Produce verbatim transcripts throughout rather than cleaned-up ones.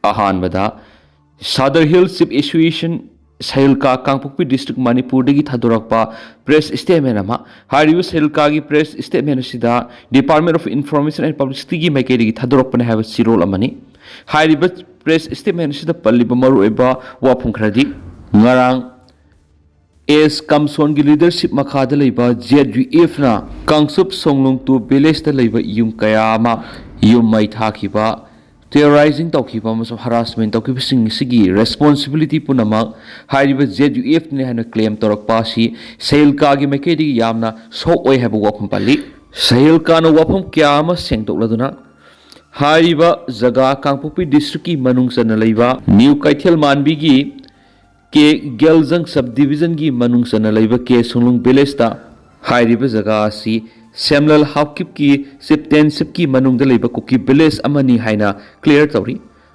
ꯑꯍꯥꯟꯕꯗ, Sadar Hills Chief Association, ꯁꯍꯤꯜꯀꯥ, ꯀꯥꯡꯄꯣꯛꯄꯤ district, ꯃꯅꯤꯄꯨꯔꯗꯒꯤ ꯊꯥꯗꯣꯔꯛꯄ press statement ꯑꯃ꯫ ꯍꯥꯏꯔꯤꯕ ꯁꯍꯤꯜꯀꯥꯒꯤ ꯄ꯭ꯔꯦꯁ ꯁ꯭ꯇꯦꯠꯃꯦꯟ ꯑꯁꯤꯗ Department of Information and Publicityꯒꯤ ꯃꯥꯏꯀꯩꯗꯒꯤ ꯊꯥꯗꯣꯔꯛꯄꯅꯤ ꯍꯥꯏꯕ ꯆꯦꯔꯣꯜ ꯑꯃꯅꯤ꯫ ꯍꯥꯏꯔꯤꯕ ꯄ꯭ꯔꯦꯁ ꯁ꯭ꯇꯦꯠꯃꯦꯟ ꯑꯁꯤꯗ ꯄꯜꯂꯤꯕ ꯃꯔꯨꯑꯣꯏꯕ ꯋꯥꯐꯝ ꯈꯔꯗꯤ, ꯉꯔꯥꯡ ꯑꯦꯁ ꯀꯝꯁꯣꯟꯒꯤ ꯂꯤꯗꯔꯁꯤꯞ ꯃꯈꯥꯗ ꯂꯩꯕ ZUFꯅ ꯀꯥꯡꯆꯨꯞ ꯁꯣꯡꯂꯨꯡ ꯇꯨ ꯚꯤꯂꯦꯖꯇ ꯂꯩꯕ ꯌꯨꯝ ꯀꯌꯥ ꯑꯃ ꯌꯨꯝ ꯃꯩ ꯊꯥꯈꯤꯕ, ꯇꯦꯔꯣꯔꯥꯏꯖꯤꯡ ꯇꯧꯈꯤꯕ ꯑꯃꯁꯨꯡ ꯍꯔꯥꯁꯃꯦꯟ ꯇꯧꯈꯤꯕꯁꯤꯡ ꯑꯁꯤꯒꯤ ꯔꯦꯁꯄꯣꯟꯁꯤꯕꯤꯂꯤꯇꯤ ꯄꯨꯝꯅꯃꯛ ꯍꯥꯏꯔꯤꯕ ZUFꯅꯤ ꯍꯥꯏꯅ ꯀ꯭ꯂꯦꯝ ꯇꯧꯔꯛꯄ ꯑꯁꯤ ꯁꯍꯤꯜꯀꯥꯒꯤ ꯃꯥꯏꯀꯩꯗꯒꯤ ꯌꯥꯝꯅ ꯁꯣꯛ ꯑꯣꯏ ꯍꯥꯏꯕ ꯋꯥꯐꯝ ꯄꯜꯂꯤ꯫ ꯁꯍꯤꯜꯀꯥꯅ ꯋꯥꯐꯝ ꯀꯌꯥ ꯑꯃ ꯁꯦꯡꯗꯣꯛꯂꯗꯨꯅ, ꯍꯥꯏꯔꯤꯕ ꯖꯒꯥ ꯀꯥꯡꯄꯣꯛꯄꯤ ꯗꯤꯁꯇ꯭ꯔꯤꯛꯀꯤ ꯃꯅꯨꯡ ꯆꯟꯅ ꯂꯩꯕ ꯅ꯭ꯌꯨ ꯀꯩꯊꯦꯜ ꯃꯥꯟꯕꯤꯒꯤ ꯀꯦ ꯒꯦꯜꯖꯪ ꯁꯕ ꯗꯤꯕꯤꯖꯟꯒꯤ ꯃꯅꯨꯡ ꯆꯟꯅ ꯂꯩꯕ ꯀꯦ ꯁꯣꯡꯂꯨꯡ ꯚꯤꯂꯦꯖꯇ ꯍꯥꯏꯔꯤꯕ ꯖꯒꯥ ꯑꯁꯤ ꯁꯦꯝꯂꯜ ꯍꯥꯎꯀꯤꯞꯀꯤ ꯆꯤꯞꯇꯦꯟꯁꯤꯞꯀꯤ ꯃꯅꯨꯡꯗ ꯂꯩꯕ ꯀꯨꯀꯤ ꯚꯤꯂꯦꯖ ꯑꯃꯅꯤ ꯍꯥꯏꯅ ꯀ꯭ꯂꯤꯌꯥꯔ ꯇꯧꯔꯤ꯫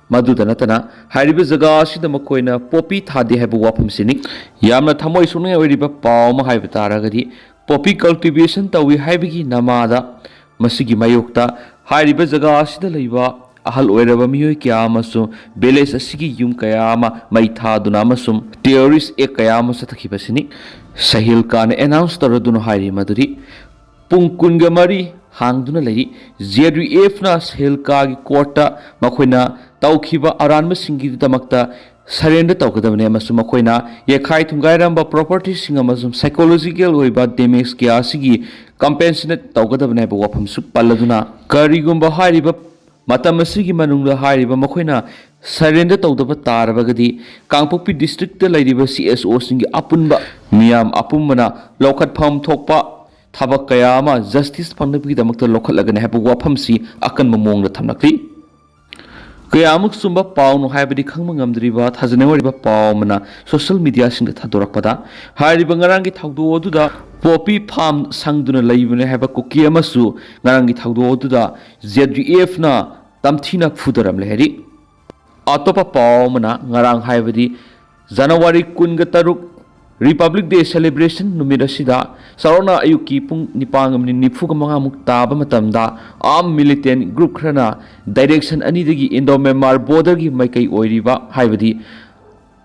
ꯃꯗꯨꯗ ꯅꯠꯇꯅ, ꯍꯥꯏꯔꯤꯕ ꯖꯒꯥ ꯑꯁꯤꯗ ꯃꯈꯣꯏꯅ ꯄꯣꯄꯤ ꯊꯥꯗꯦ ꯍꯥꯏꯕ ꯋꯥꯐꯝꯁꯤꯅꯤ꯫ ꯌꯥꯝꯅ ꯊꯃꯣꯏ ꯁꯣꯛꯅꯤꯡꯉꯥꯏ ꯑꯣꯏꯔꯤꯕ ꯄꯥꯎ ꯑꯃ ꯍꯥꯏꯕ ꯇꯥꯔꯒꯗꯤ, ꯄꯣꯄꯤ ꯀꯜꯇꯤꯚꯦꯁꯟ ꯇꯧꯏ ꯍꯥꯏꯕꯒꯤ ꯅꯃꯥꯗ ꯃꯁꯤꯒꯤ ꯃꯥꯌꯣꯛꯇ ꯍꯥꯏꯔꯤꯕ ꯖꯒꯥ ꯑꯁꯤꯗ ꯂꯩꯕ ꯑꯍꯜ ꯑꯣꯏꯔꯕ ꯃꯤꯑꯣꯏ ꯀꯌꯥ ꯑꯃꯁꯨꯡ ꯚꯤꯂꯦꯖ ꯑꯁꯤꯒꯤ ꯌꯨꯝ ꯀꯌꯥ ꯑꯃ ꯃꯩ ꯊꯥꯗꯨꯅ ꯑꯃꯁꯨꯡ ꯇꯦꯔꯣꯔꯤꯁ ꯑꯦꯛ ꯀꯌꯥ ꯑꯃ ꯆꯠꯊꯈꯤꯕꯁꯤꯅꯤ꯫ ꯁꯍꯤꯜꯀꯥꯅ ꯑꯦꯅꯥꯎꯟꯁ ꯇꯧꯔꯗꯨꯅ ꯍꯥꯏꯔꯤ ꯃꯗꯨꯗꯤ, ꯄꯨꯡ ꯀꯨꯟꯒ ꯃꯔꯤ ꯍꯥꯡꯗꯨꯅ ꯂꯩꯔꯤ꯫ ZUFꯅ ꯁꯍꯤꯜꯀꯥꯒꯤ ꯀꯣꯔꯠꯇ ꯃꯈꯣꯏꯅ ꯇꯧꯈꯤꯕ ꯑꯔꯥꯟꯕꯁꯤꯡꯒꯤꯗꯃꯛꯇ ꯁꯔꯦꯟꯗꯔ ꯇꯧꯒꯗꯕꯅꯤ ꯑꯃꯁꯨꯡ ꯃꯈꯣꯏꯅ ꯌꯦꯛꯈꯥꯏ ꯊꯨꯡꯒꯥꯏꯔꯝꯕ ꯄ꯭ꯔꯣꯄꯔꯇꯤꯁꯤꯡ ꯑꯃꯁꯨꯡ ꯁꯥꯏꯀꯣꯂꯣꯖꯤꯀꯦꯜ ꯑꯣꯏꯕ ꯗꯦꯃꯦꯖ ꯀꯌꯥ ꯑꯁꯤꯒꯤ ꯀꯝꯄꯦꯟꯁꯦꯠ ꯇꯧꯒꯗꯕꯅꯤ ꯍꯥꯏꯕ ꯋꯥꯐꯝꯁꯨ ꯄꯜꯂꯗꯨꯅ, ꯀꯔꯤꯒꯨꯝꯕ ꯍꯥꯏꯔꯤꯕ ꯃꯇꯝ ꯑꯁꯤꯒꯤ ꯃꯅꯨꯡꯗ ꯍꯥꯏꯔꯤꯕ ꯃꯈꯣꯏꯅ ꯁꯔꯦꯟꯗꯔ ꯇꯧꯗꯕ ꯇꯥꯔꯕꯒꯗꯤ, ꯀꯥꯡꯄꯣꯛꯄꯤ ꯗꯤꯁꯇ꯭ꯔꯤꯛꯇ ꯂꯩꯔꯤꯕ CSOꯁꯤꯡꯒꯤ ꯑꯄꯨꯟꯕ ꯃꯤꯌꯥꯝ ꯑꯄꯨꯝꯕꯅ ꯂꯧꯈꯠꯐꯝ ꯊꯣꯛꯄ ꯊꯕꯛ ꯀꯌꯥ ꯑꯃ ꯖꯁꯇꯤꯁ ꯐꯪꯅꯕꯒꯤꯗꯃꯛꯇ ꯂꯧꯈꯠꯂꯒꯅꯤ ꯍꯥꯏꯕ ꯋꯥꯐꯝꯁꯤ ꯑꯀꯟꯕ ꯃꯑꯣꯡꯗ ꯊꯝꯂꯛꯂꯤ꯫ ꯀꯌꯥꯃꯨꯛ ꯆꯨꯝꯕ ꯄꯥꯎꯅꯣ ꯍꯥꯏꯕꯗꯤ ꯈꯪꯕ ꯉꯝꯗ꯭ꯔꯤꯕ ꯊꯥꯖꯅꯤꯡꯉꯥꯏ ꯑꯣꯏꯔꯤꯕ ꯄꯥꯎ ꯑꯃꯅ ꯁꯣꯁꯤꯌꯦꯜ ꯃꯤꯗꯤꯌꯥꯁꯤꯡꯗ ꯊꯥꯗꯣꯔꯛꯄꯗ, ꯍꯥꯏꯔꯤꯕ ꯉꯔꯥꯡꯒꯤ ꯊꯧꯗꯣꯛ ꯑꯗꯨꯗ ꯄꯣꯄꯤ ꯐꯥꯝ ꯁꯪꯗꯨꯅ ꯂꯩꯕꯅꯤ ꯍꯥꯏꯕ ꯀꯨꯀꯤ ꯑꯃꯁꯨ ꯉꯔꯥꯡꯒꯤ ꯊꯧꯗꯣꯛ ꯑꯗꯨꯗ ZUFꯅ ꯇꯝꯊꯤꯅ ꯐꯨꯗꯔꯝꯂꯦ ꯍꯥꯏꯔꯤ꯫ ꯑꯇꯣꯞꯄ ꯄꯥꯎ ꯑꯃꯅ ꯉꯔꯥꯡ, ꯍꯥꯏꯕꯗꯤ ꯖꯅꯋꯥꯔꯤ ꯀꯨꯟꯒ ꯇꯔꯨꯛ, Republic Day celebration ꯅꯨꯃꯤꯠ ꯑꯁꯤꯗ ꯆꯥꯎꯔꯥꯛꯅ ꯑꯌꯨꯛꯀꯤ ꯄꯨꯡ ꯅꯤꯄꯥꯟꯒ ꯃꯤꯅꯤꯠ ꯅꯤꯐꯨꯒ ꯃꯉꯥꯃꯨꯛ ꯇꯥꯕ ꯃꯇꯝꯗ armed militant group ꯈꯔꯅ direction ꯑꯅꯤꯗꯒꯤ Indo Myanmar borderꯒꯤ ꯃꯥꯏꯀꯩ ꯑꯣꯏꯔꯤꯕ, ꯍꯥꯏꯕꯗꯤ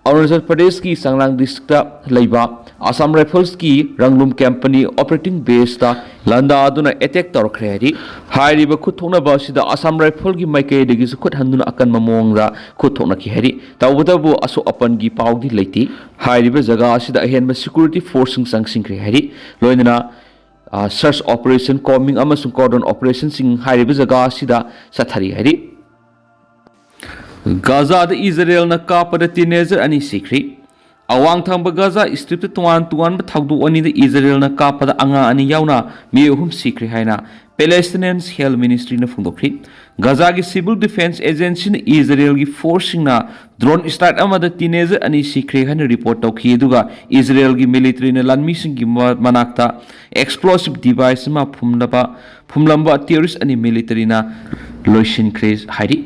ꯑꯔꯨꯅꯥꯆꯜ ꯄ꯭ꯔꯗꯦꯁꯀꯤ ꯆꯥꯡꯂꯥꯡ districtꯇ ꯂꯩꯕ Assam Riflesꯀꯤ ꯔꯪꯂꯨꯝ company operating baseꯇ ꯂꯥꯟꯗꯥꯗꯨꯅ attack ꯇꯧꯔꯛꯈ꯭ꯔꯦ ꯍꯥꯏꯔꯤ꯫ ꯍꯥꯏꯔꯤꯕ ꯈꯨꯠ ꯊꯣꯛꯅꯕ ꯑꯁꯤꯗ Assam Riflesꯀꯤ ꯃꯥꯏꯀꯩꯗꯒꯤꯁꯨ ꯈꯨꯠ ꯍꯟꯗꯨꯅ ꯑꯀꯟꯕ ꯃꯑꯣꯡꯗ ꯈꯨꯠ ꯊꯣꯛꯅꯈꯤ ꯍꯥꯏꯔꯤ꯫ ꯇꯧꯕꯇꯕꯨ ꯑꯁꯣꯛ ꯑꯄꯟꯒꯤ ꯄꯥꯎꯗꯤ ꯂꯩꯇꯦ꯫ ꯍꯥꯏꯔꯤꯕ ꯖꯒꯥ ꯑꯁꯤꯗ ꯑꯍꯦꯟꯕ security forceꯁꯤꯡ ꯆꯪꯁꯤꯟꯈ꯭ꯔꯦ ꯍꯥꯏꯔꯤ꯫ ꯂꯣꯏꯅꯅ, ꯑ, search operation, combing ꯑꯃꯁꯨꯡ cordon operationꯁꯤꯡ ꯍꯥꯏꯔꯤꯕ ꯖꯒꯥ ꯑꯁꯤꯗ ꯆꯠꯊꯔꯤ ꯍꯥꯏꯔꯤ꯫ ꯒꯥꯖꯥꯗ ꯏꯖꯔꯦꯜꯅ ꯀꯥꯞꯄꯗ teenager ꯑꯅꯤ ꯁꯤꯈ꯭ꯔꯤ꯫ ꯑꯋꯥꯡ ꯊꯪꯕ ꯒꯥꯖꯥ ꯁ꯭ꯇ꯭ꯔꯤꯞꯇ ꯇꯣꯉꯥꯟ ꯇꯣꯉꯥꯟꯕ ꯊꯧꯗꯣꯛ ꯑꯅꯤꯗ ꯏꯖꯔꯦꯜꯅ ꯀꯥꯞꯄꯗ ꯑꯉꯥꯡ ꯑꯅꯤ ꯌꯥꯎꯅ ꯃꯤꯑꯣꯏ ꯑꯍꯨꯝ ꯁꯤꯈ꯭ꯔꯦ ꯍꯥꯏꯅ Palestinian Health Ministryꯅ ꯐꯣꯡꯗꯣꯛꯈ꯭ꯔꯤ꯫ ꯒꯥꯖꯥꯒꯤ Civil Defense Agencyꯅ ꯏꯖꯔꯦꯜꯒꯤ forceꯁꯤꯡꯅ drone strike ꯑꯃꯗ teenager ꯑꯅꯤ ꯁꯤꯈ꯭ꯔꯦ ꯍꯥꯏꯅ report ꯇꯧꯈꯤ, ꯑꯗꯨꯒ ꯏꯖꯔꯦꯜꯒꯤ militaryꯅ ꯂꯥꯟꯃꯤꯁꯤꯡꯒꯤ ꯃ-, ꯃꯅꯥꯛꯇ explosive device ꯑꯃ ꯐꯨꯝꯂꯕ, ꯐꯨꯝꯂꯝꯕ terrorist ꯑꯅꯤ militaryꯅ ꯂꯣꯏꯁꯤꯟꯈ꯭ꯔꯦ ꯍꯥꯏꯔꯤ꯫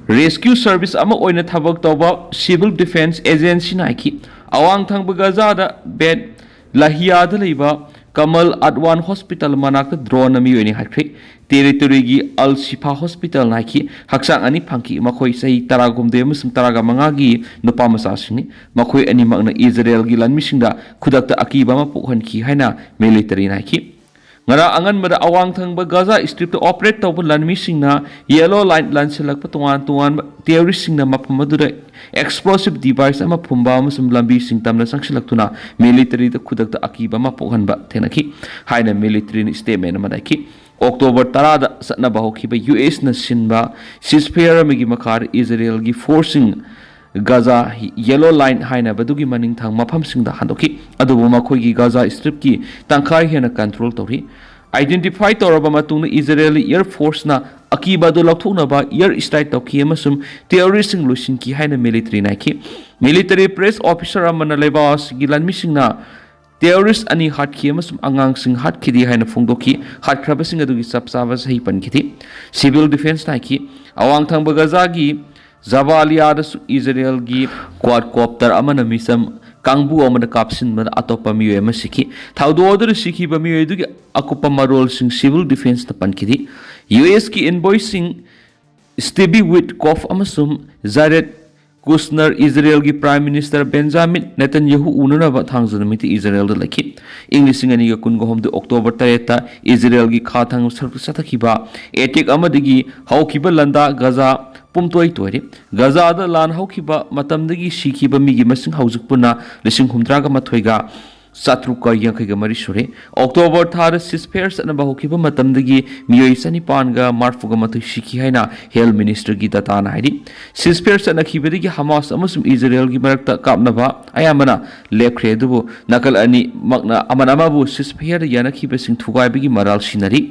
Rescue service ꯑꯃ ꯑꯣꯏꯅ ꯊꯕꯛ ꯇꯧꯕ Civil Defense Agencyꯅ ꯍꯥꯏꯈꯤ, ꯑꯋꯥꯡ ꯊꯪꯕ ꯒꯥꯖꯥꯗ ꯕꯦꯠ ꯂꯥꯍꯤꯌꯥꯗ ꯂꯩꯕ ꯀꯃꯜ ꯑꯗꯋꯥꯟ hospital ꯃꯅꯥꯛꯇ droneꯅ ꯃꯤꯑꯣꯏ ꯑꯅꯤ ꯍꯥꯠꯈ꯭ꯔꯦ꯫ Territoryꯒꯤ Al Shifa hospitalꯅ ꯍꯥꯏꯈꯤ, ꯍꯛꯆꯥꯡ ꯑꯅꯤ ꯐꯪꯈꯤ꯫ ꯃꯈꯣꯏ ꯆꯍꯤ ꯇꯔꯥꯍꯨꯝꯗꯣꯏ ꯑꯃꯁꯨꯡ ꯇꯔꯥꯃꯉꯥꯒꯤ ꯅꯨꯄꯥ ꯃꯆꯥꯁꯤꯡꯅꯤ꯫ ꯃꯈꯣꯏ ꯑꯅꯤꯃꯛꯅ ꯏꯖꯔꯦꯜꯒꯤ ꯂꯥꯟꯃꯤꯁꯤꯡꯗ ꯈꯨꯗꯛꯇ ꯑꯀꯤꯕ ꯑꯃ ꯄꯣꯛꯍꯟꯈꯤ ꯍꯥꯏꯅ militaryꯅ ꯍꯥꯏꯈꯤ꯫ ꯉꯔꯥꯡ ꯑꯉꯟꯕꯗ ꯑꯋꯥꯡ ꯊꯪꯕ ꯒꯥꯖꯥ ꯁ꯭ꯇ꯭ꯔꯤꯞꯇ operate ꯇꯧꯕ ꯂꯥꯟꯃꯤꯁꯤꯡꯅ Yellow Line ꯂꯥꯟꯁꯤꯜꯂꯛꯄ ꯇꯣꯉꯥꯟ ꯇꯣꯉꯥꯟꯕ terroristꯁꯤꯡꯅ ꯃꯐꯝ ꯑꯗꯨꯗ explosive device ꯑꯃ ꯐꯨꯝꯕ ꯑꯃꯁꯨꯡ ꯂꯝꯕꯤꯁꯤꯡ ꯇꯝꯅ ꯆꯪꯁꯤꯜꯂꯛꯇꯨꯅ militaryꯗ ꯈꯨꯗꯛꯇ ꯑꯀꯤꯕ ꯑꯃ ꯄꯣꯛꯍꯟꯕ ꯊꯦꯡꯅꯈꯤ ꯍꯥꯏꯅ militaryꯅ statement ꯑꯃꯗ ꯍꯥꯏꯈꯤ꯫ October ꯇꯔꯥꯗ ꯆꯠꯅꯕ ꯍꯧꯈꯤꯕ USꯅ ꯁꯤꯟꯕ ceasefire ꯑꯃꯒꯤ ꯃꯈꯥꯗ ꯏꯖꯔꯦꯜꯒꯤ forceꯁꯤꯡ ꯒꯥꯖꯥ Yellow Line ꯍꯥꯏꯅꯕꯗꯨꯒꯤ ꯃꯅꯤꯡꯊꯪ ꯃꯐꯝꯁꯤꯡꯗ ꯍꯟꯗꯣꯛꯈꯤ, ꯑꯗꯨꯕꯨ ꯃꯈꯣꯏꯒꯤ ꯒꯥꯖꯥ ꯁ꯭ꯇ꯭ꯔꯤꯞꯀꯤ ꯇꯪꯈꯥꯏ ꯍꯦꯟꯅ control ꯇꯧꯔꯤ꯫ Identify ꯇꯧꯔꯕ ꯃꯇꯨꯡꯗ ꯏꯖꯔꯦꯜꯒꯤ Air Forceꯅ ꯑꯀꯤꯕ ꯑꯗꯨ ꯂꯧꯊꯣꯛꯅꯕ air strike ꯇꯧꯈꯤ ꯑꯃꯁꯨꯡ terroristꯁꯤꯡ ꯂꯣꯏꯁꯤꯟꯈꯤ ꯍꯥꯏꯅ militaryꯅ ꯍꯥꯏꯈꯤ꯫ Military press officer ꯑꯃꯅ ꯂꯩꯕꯥꯛ ꯑꯁꯤꯒꯤ ꯂꯥꯟꯃꯤꯁꯤꯡꯅ terrorist ꯑꯅꯤ ꯍꯥꯠꯈꯤ ꯑꯃꯁꯨꯡ ꯑꯉꯥꯡꯁꯤꯡ ꯍꯥꯠꯈꯤꯗꯦ ꯍꯥꯏꯅ ꯐꯣꯡꯗꯣꯛꯈꯤ꯫ ꯍꯥꯠꯈ꯭ꯔꯕꯁꯤꯡ ꯑꯗꯨꯒꯤ ꯆꯞ ꯆꯥꯕ ꯆꯍꯤ ꯄꯟꯈꯤꯗꯦ꯫ Civil Defenceꯅ ꯍꯥꯏꯈꯤ, ꯑꯋꯥꯡ ꯊꯪꯕ ꯒꯥꯖꯥꯒꯤ ꯖꯕꯥꯂꯤꯌꯥꯗꯁꯨ ꯏꯖꯔꯦꯜꯒꯤ quadcopter ꯑꯃꯅ ꯃꯤꯆꯝ ꯀꯥꯡꯕꯨ ꯑꯃꯅ ꯀꯥꯞꯁꯤꯟꯕꯗ ꯑꯇꯣꯞꯄ ꯃꯤꯑꯣꯏ ꯑꯃ ꯁꯤꯈꯤ꯫ ꯊꯧꯗꯣꯛ ꯑꯗꯨꯗ ꯁꯤꯈꯤꯕ ꯃꯤꯑꯣꯏ ꯑꯗꯨꯒꯤ ꯑꯀꯨꯞꯄ ꯃꯔꯣꯜꯁꯤꯡ civil defenceꯅ ꯄꯟꯈꯤꯗꯦ꯫ ꯌꯨ ꯑꯦꯁꯀꯤ envoyꯁꯤꯡ Steve Witkoff ꯑꯃꯁꯨꯡ Jared Kushner ꯏꯖꯔꯦꯜꯒꯤ Prime Minister Benjamin Netanyahu ꯎꯅꯅꯕ ꯊꯥꯡꯖ ꯅꯨꯃꯤꯠꯇ ꯏꯖꯔꯦꯜꯗ ꯂꯩꯈꯤ꯫ ꯏꯪ ꯂꯤꯁꯤꯡ ꯑꯅꯤꯒ ꯀꯨꯟꯒ ꯍꯨꯝꯗꯣꯏ October ꯇꯔꯦꯠꯇ ꯏꯖꯔꯦꯜꯒꯤ ꯈꯥ ꯊꯪꯕ ꯁꯔꯨꯛꯇ ꯆꯠꯊꯈꯤꯕ attack ꯑꯃꯗꯒꯤ ꯍꯧꯈꯤꯕ ꯂꯥꯟꯗꯥ ꯒꯖꯥ ꯄꯨꯝꯇꯣꯏ ꯇꯣꯏꯔꯦ꯫ ꯒꯖꯥꯗ ꯂꯥꯟ ꯍꯧꯈꯤꯕ ꯃꯇꯝꯗꯒꯤ ꯁꯤꯈꯤꯕ ꯃꯤꯒꯤ ꯃꯁꯤꯡ ꯍꯧꯖꯤꯛ ꯄꯨꯟꯅ ꯂꯤꯁꯤꯡ ꯍꯨꯝꯗ꯭ꯔꯥꯒ ꯃꯥꯊꯣꯏꯒ ꯆꯥꯇ꯭ꯔꯨꯛꯀ ꯌꯥꯡꯈꯩꯒ ꯃꯔꯤ ꯁꯨꯔꯦ꯫ October ꯊꯥꯗ ceasefire ꯆꯠꯅꯕ ꯍꯧꯈꯤꯕ ꯃꯇꯝꯗꯒꯤ ꯃꯤꯑꯣꯏ ꯆꯅꯤꯄꯥꯟꯒ ꯃꯔꯐꯨꯒ ꯃꯥꯊꯣꯏ ꯁꯤꯈꯤ ꯍꯥꯏꯅ Health Ministerꯒꯤ dataꯅ ꯍꯥꯏꯔꯤ꯫ Ceasefire ꯆꯠꯅꯈꯤꯕꯗꯒꯤ ꯍꯃꯥꯁ ꯑꯃꯁꯨꯡ ꯏꯖꯔꯦꯜꯒꯤ ꯃꯔꯛꯇ ꯀꯥꯞꯅꯕ ꯑꯌꯥꯝꯕꯅ ꯂꯦꯞꯈ꯭ꯔꯦ, ꯑꯗꯨꯕꯨ ꯅꯥꯀꯜ ꯑꯅꯤꯃꯛꯅ ꯑꯃꯅ ꯑꯃꯕꯨ ceasefireꯗ ꯌꯥꯅꯈꯤꯕꯁꯤꯡ ꯊꯨꯒꯥꯏꯕꯒꯤ ꯃꯔꯥꯜ ꯁꯤꯟꯅꯔꯤ꯫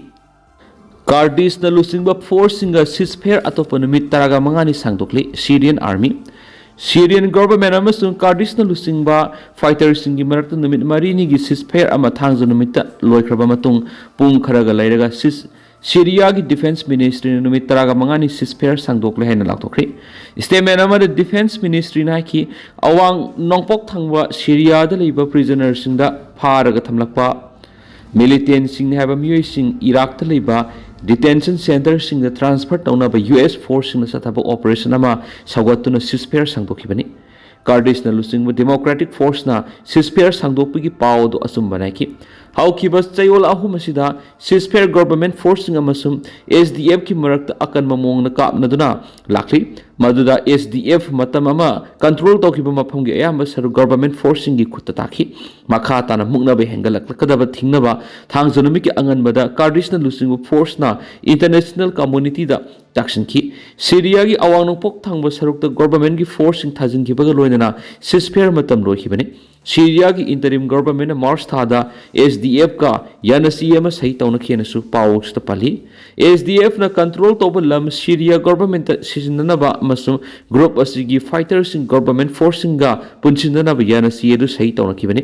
Kurdishꯅ ꯂꯨꯆꯤꯡꯕ forceꯁꯤꯡꯒ ceasefire ꯑꯇꯣꯞꯄ ꯅꯨꯃꯤꯠ ꯇꯔꯥꯒ ꯃꯉꯥꯅꯤ ꯁꯥꯡꯗꯣꯛꯂꯤ꯫ Syrian Army, Syrian government ꯑꯃꯁꯨꯡ Kurdishꯅ ꯂꯨꯆꯤꯡꯕ fighterꯁꯤꯡꯒꯤ ꯃꯔꯛꯇ ꯅꯨꯃꯤꯠ ꯃꯔꯤꯅꯤꯒꯤ ceasefire ꯑꯃ ꯊꯥꯡꯖ ꯅꯨꯃꯤꯠꯇ ꯂꯣꯏꯈ꯭ꯔꯕ ꯃꯇꯨꯡ, ꯄꯨꯡ ꯈꯔꯒ ꯂꯩꯔꯒ ꯁꯤꯁ-, ꯁꯤꯔꯤꯌꯥꯒꯤ defence ministryꯅ ꯅꯨꯃꯤꯠ ꯇꯔꯥꯒ ꯃꯉꯥꯅꯤ ceasefire ꯁꯥꯡꯗꯣꯛꯂꯦ ꯍꯥꯏꯅ ꯂꯥꯎꯊꯣꯛꯈ꯭ꯔꯤ꯫ Statement ꯑꯃꯗ defence ministryꯅ ꯍꯥꯏꯈꯤ, ꯑꯋꯥꯡ ꯅꯣꯡꯄꯣꯛ ꯊꯪꯕ ꯁꯤꯔꯤꯌꯥꯗ ꯂꯩꯕ prisonerꯁꯤꯡꯗ ꯐꯥꯔꯒ ꯊꯝꯂꯛꯄ militantꯁꯤꯡꯅꯤ ꯍꯥꯏꯕ ꯃꯤꯑꯣꯏꯁꯤꯡ ꯏꯔꯥꯛꯇ ꯂꯩꯕ detention centreꯁꯤꯡꯗ transfer ꯇꯧꯅꯕ ꯌꯨ ꯑꯦꯁ forceꯁꯤꯡꯅ ꯆꯠꯊꯕ operation ꯑꯃ ꯁꯧꯒꯠꯇꯨꯅ ceasefire ꯁꯥꯡꯗꯣꯛꯈꯤꯕꯅꯤ꯫ Kurdishꯅ ꯂꯨꯆꯤꯡꯕ Democratic Forceꯅ ceasefire ꯁꯥꯡꯗꯣꯛꯄꯒꯤ ꯄꯥꯎ ꯑꯗꯨ ꯑꯆꯨꯝꯕ ꯅꯥꯏꯈꯤ꯫ ꯍꯧꯈꯤꯕ ꯆꯌꯣꯜ ꯑꯍꯨꯝ ꯑꯁꯤꯗ ceasefire government forceꯁꯤꯡ ꯑꯃꯁꯨꯡ ꯑꯦꯁ ꯗꯤ ꯑꯦꯐꯀꯤ ꯃꯔꯛꯇ ꯑꯀꯟꯕ ꯃꯑꯣꯡꯗ ꯀꯥꯞꯅꯗꯨꯅ ꯂꯥꯛꯂꯤ, ꯃꯗꯨꯗ ꯑꯦꯁ ꯗꯤ ꯑꯦꯐ ꯃꯇꯝ ꯑꯃ control ꯇꯧꯈꯤꯕ ꯃꯐꯝꯒꯤ ꯑꯌꯥꯝꯕ ꯁꯔꯨꯛ government forceꯁꯤꯡꯒꯤ ꯈꯨꯠꯇ ꯇꯥꯈꯤ꯫ ꯃꯈꯥ ꯇꯥꯅ ꯃꯨꯛꯅꯕ ꯍꯦꯟꯒꯠꯂꯛꯀꯗꯕ ꯊꯤꯡꯅꯕ ꯊꯥꯡꯖ ꯅꯨꯃꯤꯠꯀꯤ ꯑꯉꯟꯕꯗ Kurdishꯅ ꯂꯨꯆꯤꯡꯕ forceꯅ international communityꯗ ꯇꯥꯛꯁꯤꯟꯈꯤ꯫ ꯁꯤꯔꯤꯌꯥꯒꯤ ꯑꯋꯥꯡ ꯅꯣꯡꯄꯣꯛ ꯊꯪꯕ ꯁꯔꯨꯛꯇ governmentꯀꯤ forceꯁꯤꯡ ꯊꯥꯖꯤꯟꯈꯤꯕꯒ ꯂꯣꯏꯅꯅ ceasefire ꯃꯇꯝ ꯂꯣꯏꯈꯤꯕꯅꯤ꯫ ꯁꯤꯔꯤꯌꯥꯒꯤ interim governmentꯅ March ꯊꯥꯗ ꯑꯦꯁ ꯗꯤ ꯑꯦꯐꯀ ꯌꯥꯅꯆꯦ ꯑꯃ ꯁꯍꯤ ꯇꯧꯅꯈꯤ ꯍꯥꯏꯅꯁꯨ ꯄꯥꯎꯁꯤꯗ ꯄꯜꯂꯤ꯫ ꯑꯦꯁ ꯗꯤ ꯑꯦꯐꯅ control ꯇꯧꯕ ꯂꯝ ꯁꯤꯔꯤꯌꯥ governmentꯇ ꯁꯤꯖꯤꯟꯅꯅꯕ ꯑꯃꯁꯨꯡ group ꯑꯁꯤꯒꯤ fighterꯁꯤꯡ government forceꯁꯤꯡꯒ ꯄꯨꯟꯁꯤꯟꯅꯅꯕ ꯌꯥꯅꯆꯦ ꯑꯗꯨ ꯁꯍꯤ ꯇꯧꯅꯈꯤꯕꯅꯤ꯫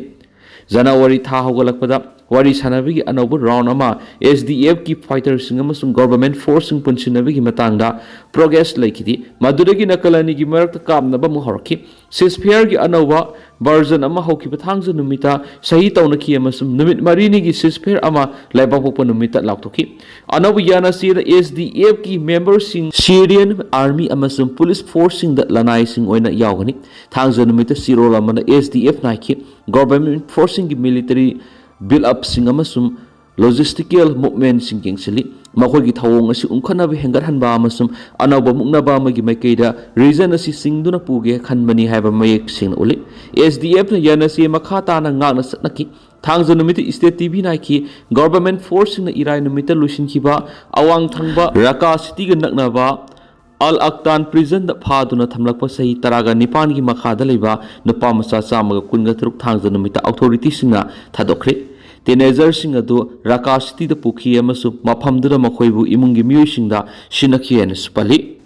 ꯖꯅꯋꯥꯔꯤ ꯊꯥ ꯍꯧꯒꯠꯂꯛꯄꯗ ꯋꯥꯔꯤ ꯁꯥꯟꯅꯕꯒꯤ ꯑꯅꯧꯕ ꯔꯥꯎꯟ ꯑꯃ ꯑꯦꯁ ꯗꯤ ꯑꯦꯐꯀꯤ ꯐꯥꯏꯇꯔꯁꯤꯡ ꯑꯃꯁꯨꯡ ꯒꯣꯚꯔꯟꯃꯦꯟꯠ ꯐꯣꯔꯁꯁꯤꯡ ꯄꯨꯟꯁꯤꯟꯅꯕꯒꯤ ꯃꯇꯥꯡꯗ ꯄ꯭ꯔꯣꯒ꯭ꯔꯦꯁ ꯂꯩꯈꯤꯗꯦ꯫ ꯃꯗꯨꯗꯒꯤ ꯅꯥꯀꯜ ꯑꯅꯤꯒꯤ ꯃꯔꯛꯇ ꯀꯥꯞꯅꯕ ꯑꯃꯨꯛ ꯍꯧꯔꯛꯈꯤ꯫ ꯁꯤꯁꯐꯤꯌꯔꯒꯤ ꯑꯅꯧꯕ ꯚꯔꯖꯟ ꯑꯃ ꯍꯧꯈꯤꯕ ꯊꯥꯡꯖ ꯅꯨꯃꯤꯠꯇ ꯁꯍꯤ ꯇꯧꯅꯈꯤ ꯑꯃꯁꯨꯡ ꯅꯨꯃꯤꯠ ꯃꯔꯤꯅꯤꯒꯤ ꯁꯤꯁꯐꯤꯌꯔ ꯑꯃ ꯂꯩꯕꯥꯛꯄꯣꯛꯄ ꯅꯨꯃꯤꯠꯇ ꯂꯥꯎꯊꯣꯛꯈꯤ꯫ ꯑꯅꯧꯕ ꯌꯥꯅꯁꯤꯗ ꯑꯦꯁ ꯗꯤ ꯑꯦꯐꯀꯤ ꯃꯦꯝꯕꯔꯁꯤꯡ, ꯁꯤꯔꯤꯌꯟ ꯑꯥꯔꯃꯤ ꯑꯃꯁꯨꯡ ꯄꯨꯂꯤꯁ ꯐꯣꯔꯁꯁꯤꯡꯗ ꯂꯅꯥꯏꯁꯤꯡ ꯑꯣꯏꯅ ꯌꯥꯎꯒꯅꯤ꯫ ꯊꯥꯡꯖ ꯅꯨꯃꯤꯠꯇ ꯆꯤꯔꯣꯜ ꯑꯃꯅ ꯑꯦꯁ ꯗꯤ ꯑꯦꯐ ꯅꯥꯏꯈꯤ꯫ ꯒꯣꯚꯔꯟꯃꯦꯟꯠ ꯐꯣꯔꯁꯁꯤꯡꯒꯤ ꯃꯤꯂꯤꯇꯔꯤ ꯕꯤꯜ ꯑꯞꯁꯤꯡ ꯑꯃꯁꯨꯡ ꯂꯣꯖꯤꯁꯇꯤꯀꯦꯜ ꯃꯨꯚꯃꯦꯟꯠꯁꯤꯡ ꯌꯦꯡꯁꯤꯜꯂꯤ꯫ ꯃꯈꯣꯏꯒꯤ ꯊꯧꯑꯣꯡ ꯑꯁꯤ ꯎꯪꯈꯠꯅꯕ ꯍꯦꯟꯒꯠꯍꯟꯕ ꯑꯃꯁꯨꯡ ꯑꯅꯧꯕ ꯃꯨꯛꯅꯕ ꯑꯃꯒꯤ ꯃꯥꯏꯀꯩꯗ ꯔꯤꯖꯟ ꯑꯁꯤ ꯆꯤꯡꯗꯨꯅ ꯄꯨꯒꯦ ꯈꯟꯕꯅꯤ ꯍꯥꯏꯕ ꯃꯌꯦꯛ ꯁꯦꯡꯅ ꯎꯠꯂꯤ꯫ ꯑꯦꯁ ꯗꯤ ꯑꯦꯐꯅ ꯌꯥꯅꯁꯤ ꯃꯈꯥ ꯇꯥꯅ ꯉꯥꯛꯅ ꯆꯠꯅꯈꯤ꯫ ꯊꯥꯡꯖ ꯅꯨꯃꯤꯠꯇ ꯁ꯭ꯇꯦꯠ ꯇꯤ ꯚꯤ ꯅꯥꯏꯈꯤ꯫ ꯒꯣꯚꯔꯟꯃꯦꯟꯠ ꯐꯣꯔꯁꯁꯤꯡꯅ ꯏꯔꯥꯏ ꯅꯨꯃꯤꯠꯇ ꯂꯣꯏꯁꯤꯟꯈꯤꯕ ꯑꯋꯥꯡ ꯊꯪꯕ ꯔꯥꯀꯥ ꯁꯤꯇꯤꯒ ꯅꯛꯅꯕ ꯑꯜ ꯑꯛꯇꯥꯟ ꯄ꯭ꯔꯤꯖꯟꯗ ꯐꯥꯗꯨꯅ ꯊꯝꯂꯛꯄ ꯆꯍꯤ ꯇꯔꯥꯒ ꯅꯤꯄꯥꯟꯒꯤ ꯃꯈꯥꯗ ꯂꯩꯕ ꯅꯨꯄꯥ ꯃꯆꯥ ꯆꯥꯝꯃꯒ ꯀꯨꯟꯒ ꯇꯔꯨꯛ ꯊꯥꯡꯖ ꯅꯨꯃꯤꯠꯇ ꯑꯣꯊꯣꯔꯤꯇꯤꯁꯤꯡꯅ ꯊꯥꯗꯣꯛꯈ꯭ꯔꯦ꯫ ꯇꯤꯅꯦꯖꯔꯁꯤꯡ ꯑꯗꯨ ꯔꯥꯀꯥ ꯁꯤꯇꯤꯗ ꯄꯨꯈꯤ ꯑꯃꯁꯨꯡ ꯃꯐꯝꯗꯨꯗ ꯃꯈꯣꯏꯕꯨ ꯏꯃꯨꯡꯒꯤ ꯃꯤꯑꯣꯏꯁꯤꯡꯗ ꯁꯤꯟꯅꯈꯤ ꯍꯥꯏꯅꯁꯨ ꯄꯜꯂꯤ꯫